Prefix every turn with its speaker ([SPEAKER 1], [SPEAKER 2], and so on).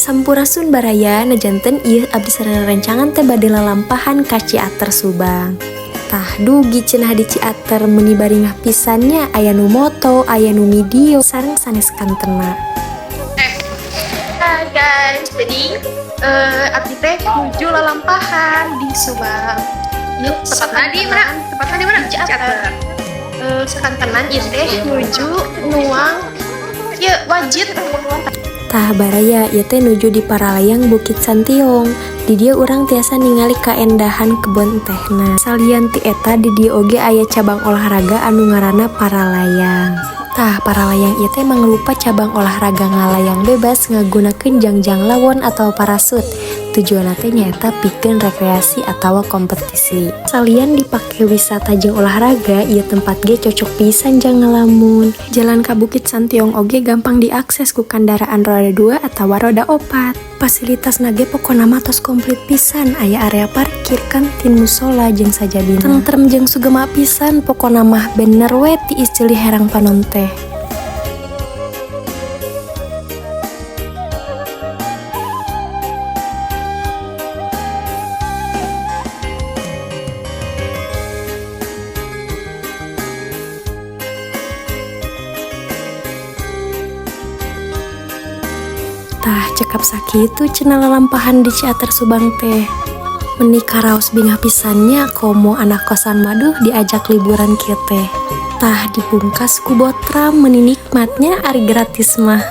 [SPEAKER 1] Sampurasun, baraya. Nah, janten ieu abdi sareng rencangan teh bade lalampahan ka Ciater, Subang. Tah, dugi cenah di Ciater meuni baringah pisan nya, aya nu moto, aya nu video sareng sanes kantena.
[SPEAKER 2] Hai guys, jadi abdi teh nuju lalampahan di Subang. Yuk,
[SPEAKER 3] Tepatnya di mana? Tepatnya di mana?
[SPEAKER 2] Ciater. Sakantenan ieu teh nuju nuang ieu wajit.
[SPEAKER 1] Tah, baraya, ieu teh nuju di Paralayang Bukit Santiong. Di dieu urang tiasa ningali kaendahan kebon tehna. Salian ti eta, di dieu oge aya cabang olahraga anu ngaranna paralayang. Tah, paralayang ieu teh mangrupa cabang olahraga ngalayang bebas ngagunakeun jangjang lawon atau parasut. Tujuanna teh nyaeta pikeun rekreasi atawa kompetisi. Salian dipake wisata jeung olahraga, ieu tempat ge cocok pisan jang ngalamun. Jalan ka Bukit Santiong oge gampang diakses ku kendaraan roda 2 atawa roda 4. Fasilitasna ge pokona mah tos komplit pisan, aya area parkir, kantin, musola jeung sajabina. Tentrem jeung sugema pisan, pokona mah bener we tiis ceuli herang panon teh. Tah, cekap sakitu cenah lalampahan di Ciater Subang teh. Meni karaos bingah pisan nya, komo anak kosan mah duh diajak liburan kieu teh. Tah, dipungkas ku botram, meni nikmat nya ari gratis mah.